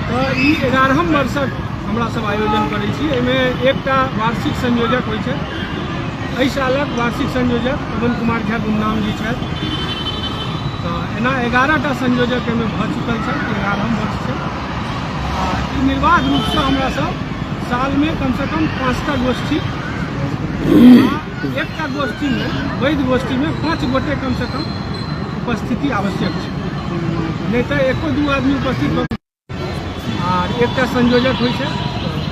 तऽ ई 11म वर्षक हमरा सब आयोजन करै छी। एहिमे एकटा वार्षिक संयोजक होइ छै। एहि सालक वार्षिक संयोजक पवन कुमार झा गुमनाम जी छथि। तऽ एना 11टा संयोजक एहिमे भऽ चुकल छथि, 11म वर्ष छै। आ ई निर्बाध रूपसँ हमरा सब सालमे कमसँ कम 5टा गोष्ठी, एकटा गोष्ठीमे, वैध गोष्ठीमे 5 गोटे कमसँ कम उपस्थिति आवश्यक छै, नहि तऽ एको दू आदमी उपस्थित भऽ आर एकटा संयोजक होइ छै।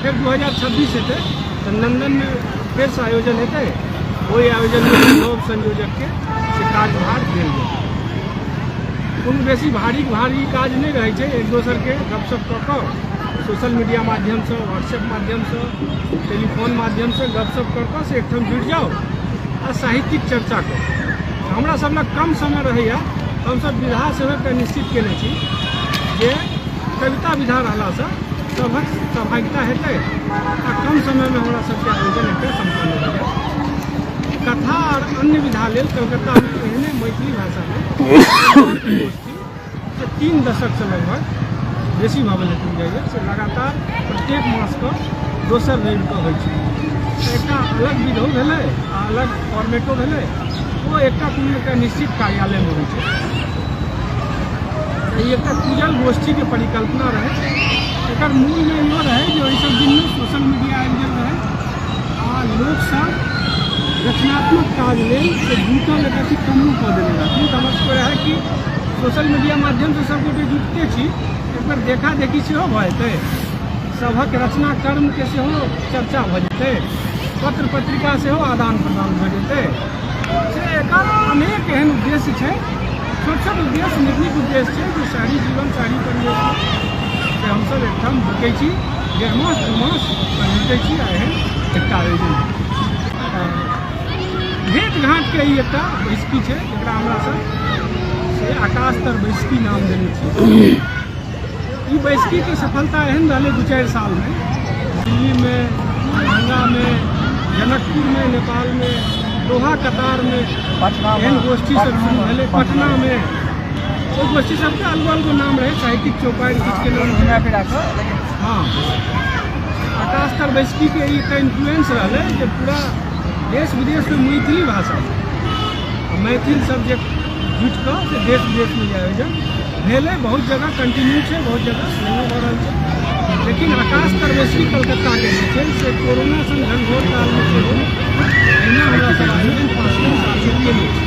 फेर 2026 हेतै तऽ नंदनमे फेरसँ आयोजन हेतै। ओहि आयोजनमे नव संयोजकके से कार्यभार देल जेतै। कोनो बेसी भारी भारी काज नहि रहै छै। एक दोसरके गपशप कऽ कऽ, सोशल मीडिया माध्यमसँ, व्हाट्सएप माध्यमसँ, टेलीफोन माध्यमसँ गपशप कऽ कऽ से एकठाम जुटि जाउ आ साहित्यिक चर्चा करू। हमरा सब लग कम समय रहैए तऽ हमसब विधा सेहो एकटा निश्चित केने छी जे कविता विधा रहलासँ सभक सहभागिता हेतै आ कम समयमे हमरा सबके आयोजन एकटा सम्पन्न भऽ जायत। कथा आर अन्य विधा लेल कलकत्तामे एहने मैथिली भाषामे गोष्ठी से 3 दशकसँ लगभग बेसी भऽ गेल जाइए, से लगातार प्रत्येक मासके दोसर रविके होइ छै। एकटा अलग विधो भेलै आ अलग फॉर्मेटो भेलै। ओ एकटा कोनो एकटा निश्चित कार्यालयमे होइ छै। ई एकटा पूजल गोष्ठीके परिकल्पना रहै। एकर मूलमे इहो रहै जे ओहि सब दिनमे सोशल मीडिया आबि गेल रहै आ लोकसब रचनात्मक काज लेल से जुटल एक अथी कमो कऽ देने रहथिन। तऽ हमर सबके रहै कि सोशल मीडिया माध्यमसँ सबगोटे जुटिते छी, एकर देखा देखी सेहो भऽ जेतै, सभक रचना कर्मके सेहो चर्चा भऽ जेतै, पत्र पत्रिका सेहो आदान प्रदान भऽ जेतै। से एकर अनेक एहन उद्देश्य छै, छोट छोट उद्देश्य, नीक नीक उद्देश्य छै जे शहरी जीवन, शहरी परिवेशमे से हमसब एकठाम जुटै छी, 1.5 मास 2 मास पर जुटै छी आ एहन एकटा आयोजन भेँट घाँटके ई एकटा बैसकी छै, जकरा हमरा सब से आकाश तर बैसकी नाम देने छी। ई बैसकीके सफलता एहन रहलै 2-4 सालमे दिल्लीमे, दरभंगामे, जनकपुरमे, नेपालमे, दोहा कतारमे एहन गोष्ठी सब शुरू भेलै। पटनामे ओहि गोष्ठी सबके अलग अलग नाम रहै, साहित्यिक चौपाड़ि किछुके नाम। हँ, आकाश तर बैसकीके ई एकटा इन्फ्लुएंस रहलै जे पूरा देश विदेशमे मैथिली भाषा मैथिल सब जे जुटि कऽ से देश विदेशमे ई आयोजन भेलै। बहुत जगह कंटिन्यू छै, बहुत जगह नहियो भऽ रहल छै, लेकिन आकाश तर बैसकी कलकत्ताके जे छै से कोरोना सन घनघोर कालमे सेहो एहिना हमरा सब आयोजन 5 सालसँ केने छी।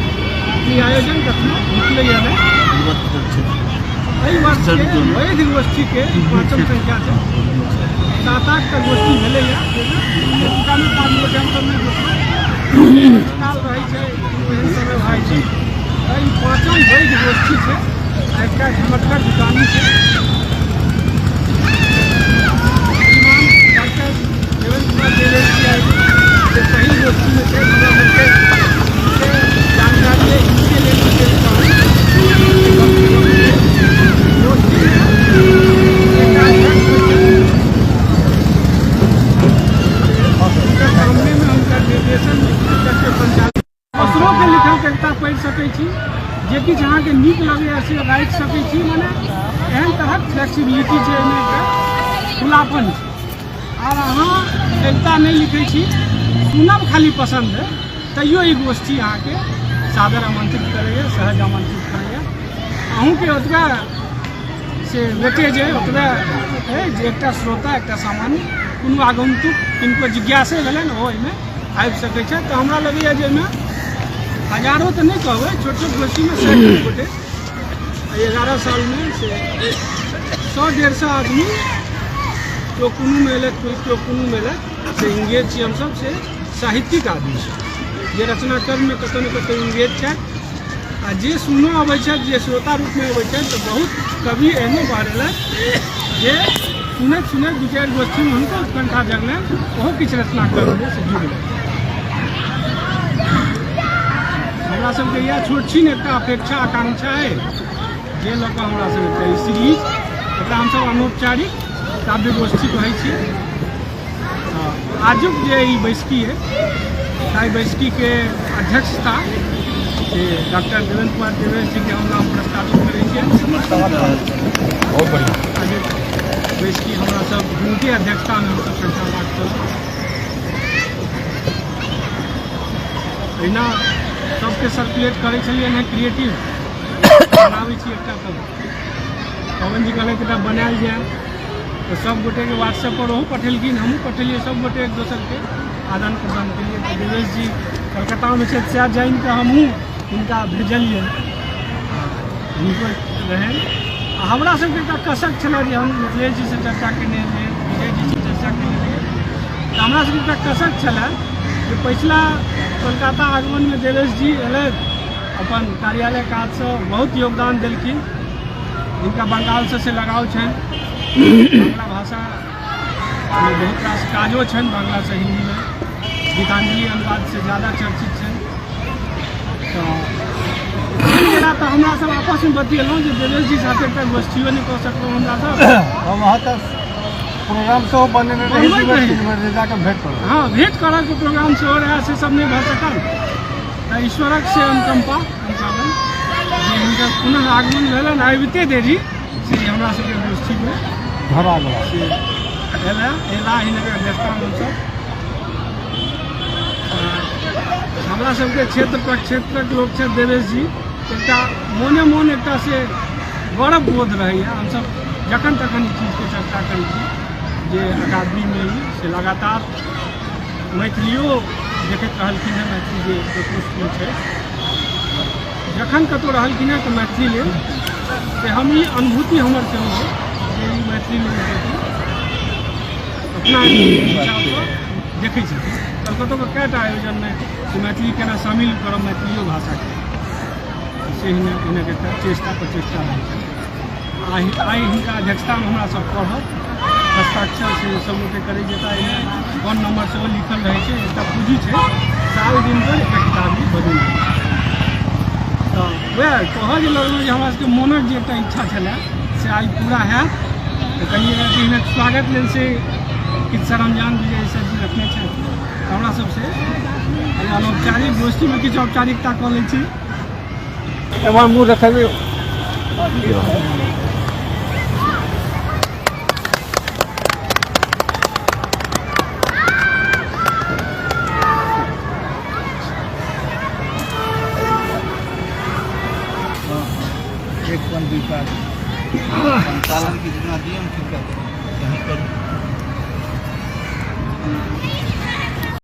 ई आयोजन कखनो रुकलैए नहि। एहि वर्षके वैध गोष्ठीके 5म संख्या छै। 7-8टा गोष्ठी भेलैए। एतुकामे 5 गोटे हमसब नहि जुटलहुँ, काल रहै छै, एहन समय भऽ जाइ छै। तऽ ई 5म वैध गोष्ठी छै आ एकटा झमटगर जुटानी छै। श्रीमान डॉक्टर देवेंद्र कुमार देवेश जी आइ जे पहिल गोष्ठीमे छै, हमरा सबके से जानकारी अइ, हिनके लेल विशेष कहब। गोष्ठीमे एकटा अध्यक्ष होइ छै, हुनकर सामनेमे, हुनकर निर्देशनमे अध्यक्षके संचालन। दोसरोके लिखल कविता पढ़ि सकै छी, जे किछु अहाँके नीक लगैए से राखि सकै छी। मने एहन तरहक फ्लेक्सिबिलिटी छै एहिमे, एकटा खुलापन छै। आर अहाँ कविता नहि लिखै छी, सुनब खाली पसन्द है, तैयो ई गोष्ठी अहाँके सादर आमंत्रित करैए, सहज आमंत्रित करैए। अहूँके ओतबे से वेटेज अइ, ओतबे अइ जे एकटा श्रोता, एकटा सामान्य कोनो आगन्तुक किनको जिज्ञासे भेलनि, ओ एहिमे आबि सकै छथि। तऽ हमरा लगैए जे एहिमे हजारो तऽ नहि कहबै, छोट छोट गोष्ठीमे 100 गोटे, 11 सालमे से 100-150 आदमी केओ कोनोमे अयलथि, केओ कोनोमे अयलथि, से इंगेज छी हमसब। से साहित्यिक आदमी सब जे रचनाकर्ममे कतहु ने कतहु इंगेज छथि आ जे सुनऽ अबै छथि, जे श्रोता रूपमे अबै छथि, तऽ बहुत कवि एहनो बहरेलथि जे सुनैत सुनैत 2-4 गोष्ठीमे हुनको उत्कंठा जगलनि, ओहो किछु रचनाकर्ममे से जुड़ि गेल। हमरा सबके इएह छोट छिन एकटा अपेक्षा आकांक्षा अइ जे लऽ कऽ हमरा सब एकटा ई सीरीज, एकरा हमसब अनौपचारिक काव्य गोष्ठी कहै छी। आजुक जे ई बैसकी अइ, ताहि बैसकीके अध्यक्षता से डॉक्टर देवेंद्र कुमार देवेश जीके हम नाम बहुत बढ़िया। आगे बैसकी हमरा सब हुनके अध्यक्षतामे हमसब चर्चा बात करब। एहिना सबके सर्कुलेट करै छलियै ने, क्रिएटिव बनाबै छी एकटा। तऽ पवन जी कहलथि एकटा बनायल जाय, तऽ सब गोटेके व्हाट्सएप पर ओहो पठेलखिन, हमहूँ पठेलियै, सब गोटे एक दोसरके आदान प्रदान केलियै। तऽ देवेश जी कलकत्तामे छथि, सएह जानि कऽ हमहूँ हिनका भेजलियनि, हुनको रहनि। आ हमरा सबके एकटा कसक छलै जे हम मिथिलेश जीसँ चर्चा केने रहियै, विजय जीसँ चर्चा केने रहियै, तऽ हमरा सबके एकटा कसक छलै जे पछिला कोलकाता आगमनमे देवेश जी एलथि, अपन कार्यालय काजसँ बहुत योगदान देलखिन। जिनका बंगालसँ से लगाव छनि, बांग्ला भाषामे बहुत रास काजो छनि, बांग्लासँ हिन्दीमे गीतांजलि अनुवादसँ ज्यादा चर्चित छनि। तऽ गेला तऽ हमरा सब आपसमे बतियेलहुँ जे देवेश जी साथे एकटा गोष्ठियो नहि कऽ सकलहुँ हमरा सब। हम अहाँ तऽ प्रोग्राम सेहो बनेने रही, बनबैत रही। 3 बेर जे जाकऽ भेंट करब। हँ, भेंट करऽके प्रोग्राम सेहो रहए, से सब नहि भऽ सकल। तऽ ईश्वरक से अनुकम्पा हम कहबनि जे हिनकर पुनः आगमन भेलनि, आबिते देरी से हमरा सबके गोष्ठीमे धरा गेला से एला एला। हिनकर अध्यक्षतामे हमसब हमरा सबके क्षेत्र प्रक्षेत्रक लोक छथि देवेश जी, एकटा मोने मोन एकटा से गौरव बोध रहैए। हमसब जखन तखन ई चीजके चर्चा करै छी जे अकादमीमे ई से लगातार मैथिलियो देखैत रहलखिन हेँ। मैथिली जे पोस्टमे छै, जखन कतहु रहलखिन हेँ तऽ मैथिली लेल से हम ई अनुभूति हमर सेहो भेल जे ई मैथिली लेल अपना हिसाबसँ देखै छथिन। कलकत्तोके कएटा आयोजनमे से मैथिली केना शामिल करब, मैथिलियो भाषाके, से हिनक एकटा चेष्टा प्रचेष्टा रहै छै। आइ हिनका अध्यक्षतामे हमरा सब पढ़ब, हस्ताक्षर से सब गोटे करै जेता। एहिमे फोन नंबर सेहो लिखल रहै छै। एकटा पूँजी छै, साल दिन पर एकटा किताब ई बदलि जाइ छै। तऽ वएह कहऽ जे लगलहुँ जे हमरा सबके मोनक जे एकटा इच्छा छलै से आइ पूरा हैत। तऽ कनि हिनक स्वागत लेल से किछु सरंजाम विजय सर जी रखने छथि, तऽ हमरा सबसे अनौपचारिक गोष्ठीमे किछु औपचारिकता कऽ लै छी। एम्हर मुँह देखेबै। एक पॉइंट दुई पाँच संचालन की जितना दिए हम ठीक कर यहीं करूँ।